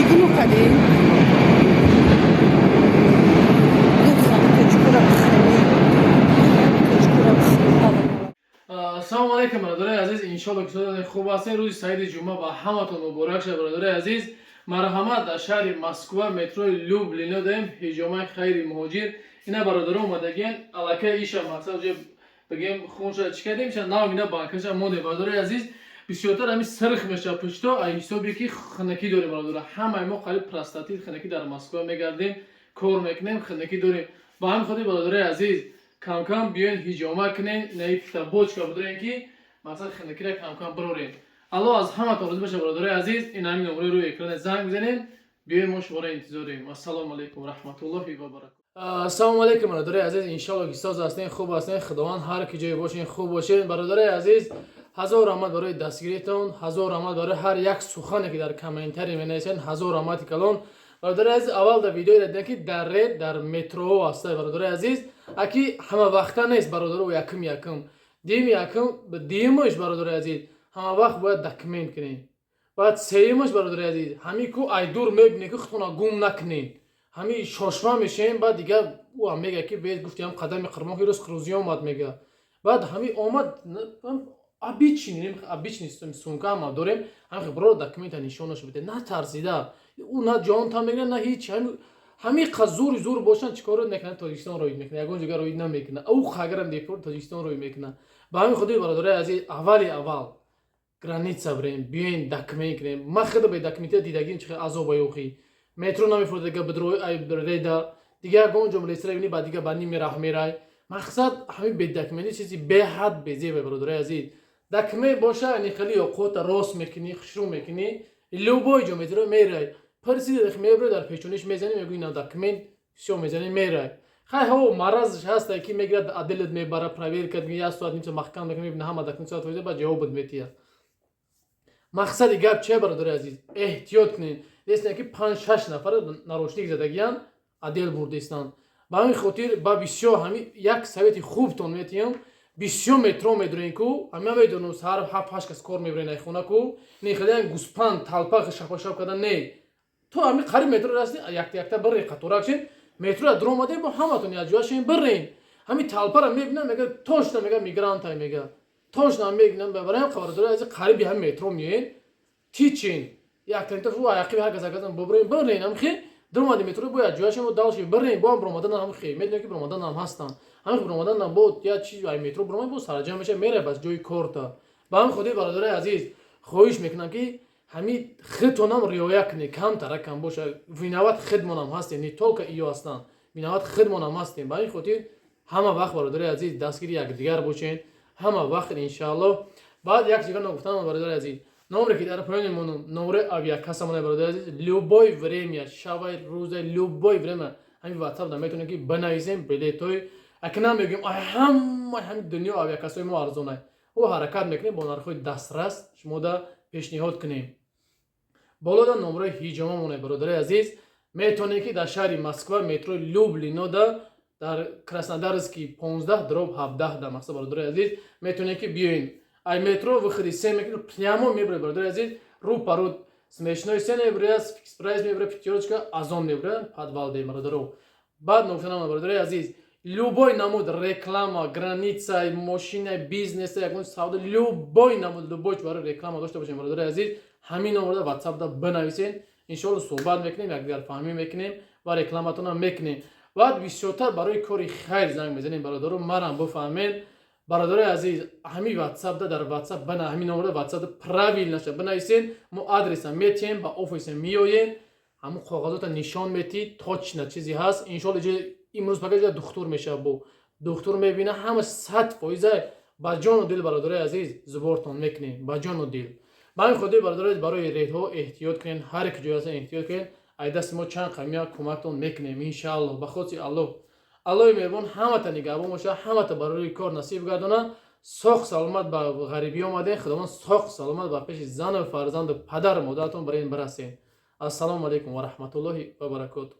Гулу кардем. Тоҷикура бихӯрем, тоҷикура бихӯрем. Ассалому алайкум, бародарои азиз. Иншолло, ки соати хуб ҳастед. Рӯзи саиди ҷумъа ба ҳаматон муборак шад, бародарои азиз. Марҳамат, дар шаҳри Москва, метрои Люблино даем ҳиҷомаи хайри муҳоҷир. Ина бародаро омадагиен, аллакай иша мақсад ҷо бигем, хунша чӣ кардем, ша нав ина банкаша мондем. Бародарои азиз, бисёртар ҳами сирх мешавад пушто, ай ҳисобе ки хунакӣ дорем, бародаро. Ҳамаи мо қариб простатит, хунакӣ, дар Москва мегардем, кор мекунем, хунакӣ дорем. Ба ҳамин хотир, бародарои азиз, камкам биёен, ҳиҷома кунен, наи бочка бидорем, ки мақсад хунакиро камкам бирорем. Аллоҳ аз ҳаматон розӣ боша, бародарои азиз. Ин ҳамин номерои рӯи экране занг бизанем, биёем, мо шуморо интизорем. Ассалому алайкум раҳматуллоҳи ва баракату. Ассалому алайкум, бародарои азиз. Иншалло, ки соз ҳастен, хуб ҳастен. Худованд ҳар ки ҷое бошен, хуб бошен. Бародарои азиз, ҳазор раҳмат барои дастгиритон, ҳазор раҳмат барои ҳар як сухане, ки дар комментарий менависен. Ҳазор раҳмати калон, бародарои азиз. Аввал дар видеое дидем, ки дар ред, дар метроҳо ҳаста, бародарои азиз, аки ҳама вақта нест, бародаро. Якум, дуюм, якум, дуюмаш, бародарои азиз, ҳама вақт бояд документ кунем. Баъд сеюмаш, бародарои азиз, ҳами ку айдур мебинем, ки худтона гум накунем. Ҳами шошма мешем, баъд дигар ӯ мега, ки бе гуфтиам қадами қирмон, ки рӯз қирӯзӣ омад, мега. Баъд ҳами омад, обычный сумка ҳама дорем, ҳами бро документа нишонаш биде, натарсида. Ӯ на ҷонта мегирад, на ҳеч. Ҳами қа зури зур бошанд, чӣ коро мекунад? Тоҷикистон роид мекунад, ягон ҷога роид намекунад. Ӯ хагарам депорт Тоҷикистон роид мекунад. Ба ҳамин хотир, бародарои азиз, аввали аввал граница бирем, биёен, документ кунем. Ман худо бе документа дидагим, чи хел азоба ёхӣ. Метро намефурод, дига бидрои реда, дига ягон ҷо ресра бини, ба дига ба ними раҳ мерай. Мақсад, ҳамин бедокументӣ чизи беҳад безебе, бародарои азиз. Документ боша, ани хеле ёқота рост мекунӣ, хушрӯ мекунӣ, любой ҷо метро мерай, пурсиди, мебурӣ, дар пешониш мезанӣ, мегӯӣ: «На документ», всё, мезанӣ, мерай. Хай, ҳаво маразш ҳаста, ки мегирад, отделет мебара, проверка, як соат, ним соат маҳкам мекунад, мебина ҳама документ соат фоида, баъд ҷавобат метиҳад. Мақсади гап чия, бародари азиз? Эҳтиёт кунед. Дестем, ки панҷ шаш нафар наручник задагиян, отдел бурдистанд. Ба ҳамин хотир ба бисёр ҳами як совети хубтон метиҳам. Бисёр метро медурем ку, ҳама медонам, саҳар ҳафт ҳашт кас кор мебарен, айхона ку, не хеле гуспанд толпа шапашап кардан, не. То ҳами қариб метро расти, якта якта бирен, қаторак шен, метро дуромадем, бо ҳаматон якҷоя шен, бирен. Ҳами толпара мебинам, мега: «Точно», мега, «мигрантай», мега, «точно мебинам». Барои ҳам, бародари азиз, қариби ҳами метро меоен, тичин яктанта фу аяқиби ҳар кас акасан бубрен, бирен. Ҳамхе дуромади метро, бо якҷоя шен, бо далши бирен. Бо ҳам биромаданам ҳамхе медонем, ки биромаданам ҳастанд. Ҳамин биромаданам бо я чи ай метро биромад, бо сараҷам меша, мерай бас ҷои корта. Ба ҳамин хотир, бародари азиз, хоҳиш мекунам, ки ҳами худтонам риоя кунед. Камтара кам боша, виноват худмонам ҳастем, не только иё ҳастанд, виноват худмонам ҳастем. Ба ҳамин хотир ҳама вақт, бародари азиз, дастгири якдигар бошед ҳама вақт, иншааллоҳ. Баъд як чизга ногуфтам, бародари азиз: номре, ки дар поёни монум, номре авиакассамона, бародари азиз, любой время, шавай, рӯза, любой время ҳамин ватсап да метавонем, ки бинависем билетҳои. Ака намегӯем, ҳама ҳамин дунё авиакассаҳои мо арзонай. Ӯ ҳаракат мекунем, бо нархҳои дастрас шумода пешниҳод кунем. Болода номрои ҳиҷома монай, бародари азиз. Метавонем, ки дар шаҳри Москва, метрои Люблинода, дар Краснодарский 15/17 да мақсад, бародари азиз, метавонем, ки биёен. Ай метро выходи се мекунед, прямо мебуред, бародари азиз, рӯ па рӯ Смешной цены мебуред, Фикс Прайс мебуред, Пятёрочка, Озон мебуред, подвал де, бародаро. Баъд ногуфтанам, бародари азиз, любой намуд реклама, граница, мошина, бизнес, ягон савдо, любой намуд, любой барои реклама дошта бошем, бародари азиз, ҳамин номерда ватсапда бинависен. Иншоалло, суҳбат мекунем, якдигар фаҳмӣ мекунем ва рекламатонам мекунем. Баъд бисёртар барои кори хайр занг мезанем, бародаро, марам бифаҳмед. Бародарои азиз, ҳамин ватсапда, дар ватсап бана ҳамин номерда ватсапда правильноша бинависен, мо адреса метиҳем, ба офиса меоем, ҳамун коғазота нишон метиҳ, точно чизе ҳаст. Иншоалло, имрӯз пага духтур мешавад, бо духтур мебина, ҳама 100% ба ҷону дил, бародарои азиз, зубортон мекунем ба ҷону дил. Ба ҳамин хотир, бародарои, барои редҳо эҳтиёт кунед, ҳар ки ҷой ҳастен, эҳтиёт кунед. Ай дасти мо чанд қамия кӯмактон мекунем, иншаалло. Ба хотири Аллоҳ, Аллоҳи меҳрубон ҳамата нигаҳбон бошад, ҳамата барои кор насиб гардонад. Соқ саломат ба ғарибӣ омадем, Худованд соқ саломат ба пеши зану фарзанду падару модаратон барои ин бирасед. Ассалому алайкум ва раҳматуллоҳи ва баракоту.